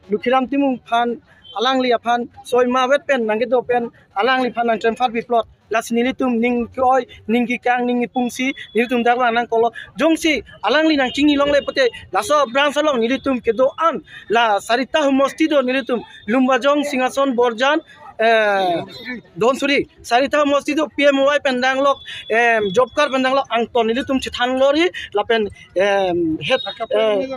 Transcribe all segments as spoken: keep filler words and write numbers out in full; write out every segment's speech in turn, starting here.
Lukhiram Timung aphan, alangli aphan soima vet pen nangkedo pen alangliphan nangchempharpi plot. Lasi nelitum ning ke-oi, ning kekang, ning kepungsi nelitum dak vang nangkoklo. Jongsi alangli nangchini longle pute laso branch along nelitum kedo-an, la Sarita homosti do nelitum, Lumbajong, Singhason, Borjan, eh, Dhansiri. Sarita homosti do P M Y pen danglok, em, job card pen danglok angton nelitum chethan lori lapen, em, het, eh,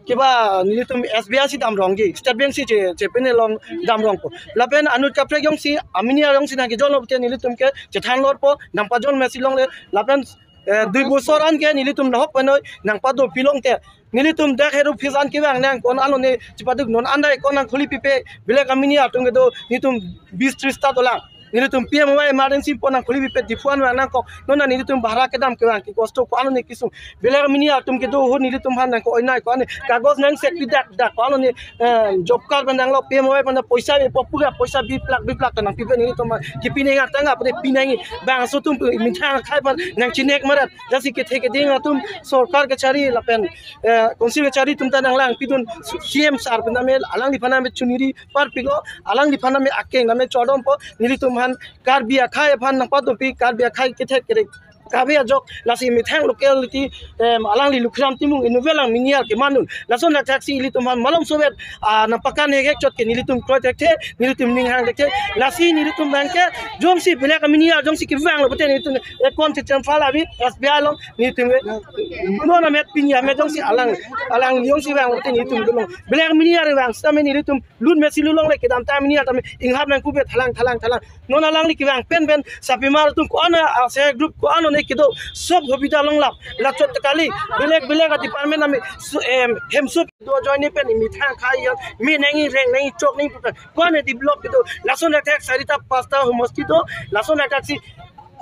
kiba nelitum S B I si damrongji, State Bank si che, chepine long damrongpo. Lapen anut kaprek jongsi, amini arongsi nangkejor lo pute nelitum ke chethan lorpo, nangpajor mesi longle, lapen, eh, dui bosor an ke nelitum nahok penoi, nangpadopi longte. Nelitum dak head office an kevang nang ko-an alone chepaduk non andai ko-an nangkhuli pipe, belek amini atum kedo nelitum bis tris ta dolang. Nelitum P M Y emergency po nangkhuli pipe Diphu an vang nangkok. Non nelitum bhara kedam kevang ke kosto ko-an alone kesung. Belek amini atum kedo ahut nelitum aphan nangko-oinai ko-an kagos nangsekpi dak dak ko-an alone, eh, job card pen danglok P M Y pen poisa ve po pura poisa biplak biplak ta nangpipe nelitum aphan. Kipi nang atang apre pi nang bangso atum methang akhai aphan nangchinek marat. Jasi kethe keding atum sorkar kachari lapen, eh, council kachari atum ta nanglangpidun C M sir pen name alangliphan name chuniri parpiklo, alangliphan name akeng name chodompo, nelitum aphan Karbi akhai aphan nangpadopi, Karbi akhai kethek kerek kave ajok, lasi methang locality, em, alangli Lukhiram Timung inutvet lang miniar kemanun. Lason athak si ilitum aphan malom sovet, ah, nangpakan hek hek chot ke nelitum kroi thekthe, nelitum ninghang thekthe. Lasi nelitum abang ke jongsi belek aminiar jongsi kevang lo pute nelitum account chechempha labi S B I along nelitum ke. Non amet pini amet jongsi alang, alang jongsi vang lo pute nelitum dolo. Belek aminiar vang sitame nelitum lut mesi lut longle kedamtang aminiar tame inghap nangkube thalang thalang thalang. Non alangli kevang pen pen sapimar atum ko-an a self help group ko-an alone kedo sob hobita longlap. Lachot kali belek belek a department name su-, em, hemsup do join pen methang akhai yang me nangji reng nangji chok nangji pen ko-an develop kedo. Lason athak Sarita pasta homosti do. Lason athak si,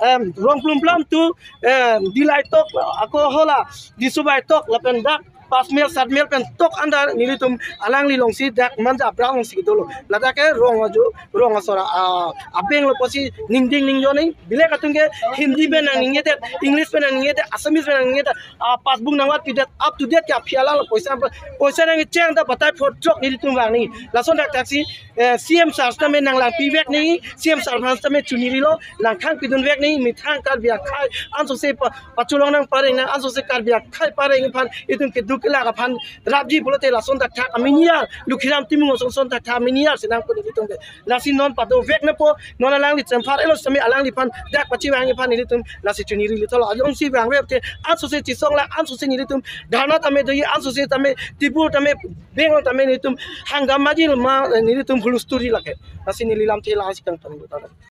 em, Rongplum Plum tu, em, Dilaitok, ako hala Disubaitok lapen dak pas mil sat mil pen tok andar nelitum alangli alongsi dak Manja branch alongsi kedolo. Ladak ke rong ajo, rong asora, ah, abeng lo pusi ningding ningjo nang. Belek atum ke Hindi pen nangningjedet, English pen nangningjedet, Assamese pen nangningjedet, ah, passbook nangvat pidet, up to date ke aphi alang lo poisa, poisa nangcheng ta batai phot jok nelitum vang nang. Lason athak si, eh, C M sir sitame nanglangpi vek nang, C M sir aphan sitame chunirilo, nangkhangpidun vek nang, methang Karbi akhai ansose pa, pacholong nang pareng nang, ansose Karbi akhai pareng aphan itum keduk kelak aphan rapji pulote lason athak aminiar, Lukhiram Timung ason son athak aminiar si nangpo nelitum ke. Lasi non pado vek nangpo, non alangli chempha elo sitame alangliphan dak pachevang aphan nelitum lasi chuniri litholo. Alongsi vang vek te ansose chisong la, ansose nelitum dharna tame doji, ansose tame tibur tame bengal tame nelitum hangama ji ma nelitum hulus turi lake. Lasi neli lamthe la si kangton.